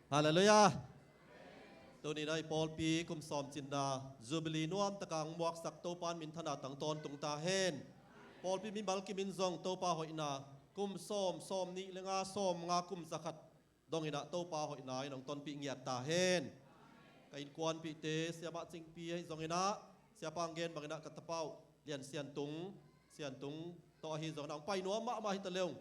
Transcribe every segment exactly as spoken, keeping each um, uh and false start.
Halleluiah. Tuni-in ah i pawlpi kum sawm cinna Jubilee nuamtaka hong muaksak Topa in minthanna tang tawntung ta hen. Pawlpi mimal kimin zong Topa hoihna kum sawm, sawm nih le nga, sawm nga, kum zakhat dongin ah Topa hoihna in hong tonpih ngiat ta hen. Ka innkuanpihte, Siamah Cingpi ahi zongin ah, Siapa hong gen bangin ah ka tapa uh Lian Siantung, Siantung tawh ahi zongin ah hong pai nuam mahmah hi ta leng,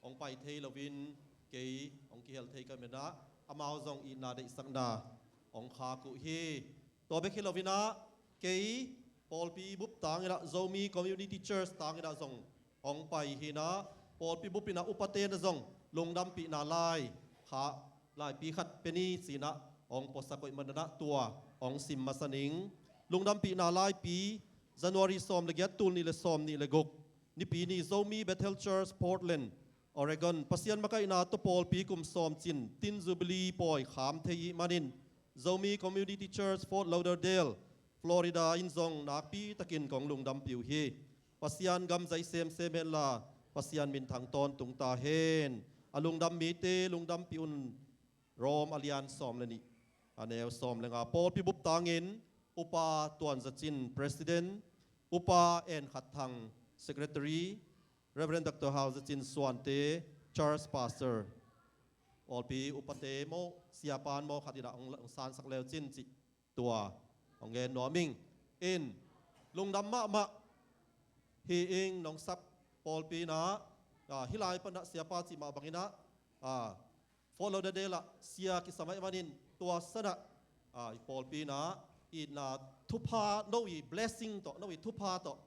hong pai thei loin kei hong kihel thei ka hih manin ah amau zong itna deihsakna hong khak uh hi. Tua bek hi loin ah kei pawlpi bup tangin ah Zomi Community Church tangin ah zong hong pai hi-in ah, pawlpi bup in ah upate na zong lungdampihna lai kha, laipi khat pe ni ci-in ah hong puaksak uh ahih manin ah tua hong sim masa ning. Lungdampihna laipi, January sawm le giat, tul nih le sawm nih le guk, Nipi ni, Zomi Bethel Church, Portland, Oregon, Pasian makaihna tawh pawlpi kum sawm cin Tin Jubilee pawi kham thei ahih manin Zomi Community Church, Fort Lauderdale, Florida in zong nakpi takin kong lungdampih uh hi. Pasian gam zai semsem henla, Pasian minthang tawntung ta hen. A lungdam mite lungdampih un. Rom a lian sawm le nih, a neu sawm le nga. Pawlpi bup tangin Upa Tuan Za Cin, President, Upa En Khat Thang, Secretary, Reverend Doctor Hau Za Cin Suante, Church Pastor. Pawlpi upate maw, siapa maw khat in ah hong, hong sansak le uh cin cih tua hong gen nuam ing. In, lungdam mahmah hi ing. Nong sap pawlpi in ah, ah, hih lai pan ah siapa cih mah bangin ah, ah, Fort Lauderdale ah sia kisam ahih manin tua san ah, ah, i pawlpi in ah itna thupha, no i blessing tawh, no i thupha tawh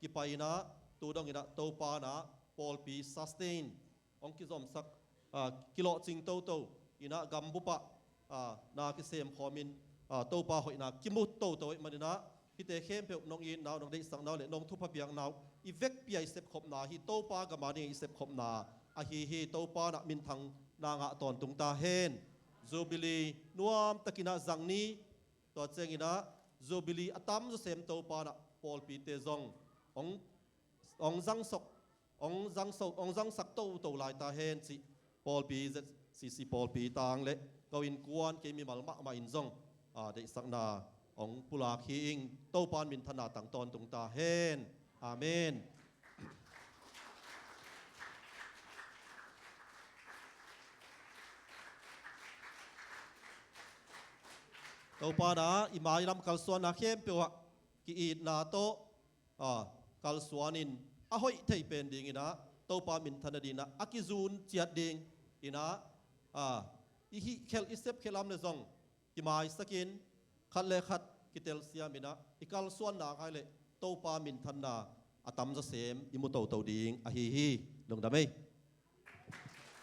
kipai in ah tu dongin ah Topa in ah pawlpi sustain, hong kizomsak, ah, kilawhcing toto in ah gambup ah, ah, na kisem khawmin, ah, Topa hoihna kimu toto ahih manin ah hihte khempeuh nong itna uh, nong deihsakna uh le nong thupha piakna uh i vekpi-a i sepkhopna hi. Topa gam adingin i sepkhopna ahi hi. Topa in ah minthanna ngah tawntung ta hen. Jubilee nuamtakin ah zang ni. Tua ciangin ah Jubilee a tamzaw sem Topa in ah pawlpite zong hong, hong zangsok, hong zangso, hong zangsak toto lai ta hen cih pawlpi, Z C C pawlpi tang le ko innkuan, kei mimal mahmah in zong, ah, deihsakna hong pulak hi ing. Topa in minthanna tang tawntung ta hen. Amen. Topa in ah i mailam kalsuanna khempeuh ah ki-itna tawh, ah, kalsuanin a hoih thei pen dingin ah Topa minthan nadingin ah a kizun ciat dingin ah, ah, i hih khel, i sep khelam le zong kimaisakin khat le khat kitelsiamin ah i kalsuanna khai le Topa minthanna a tamzaw sem i mu toto ding ahi hi. Lungdam ei.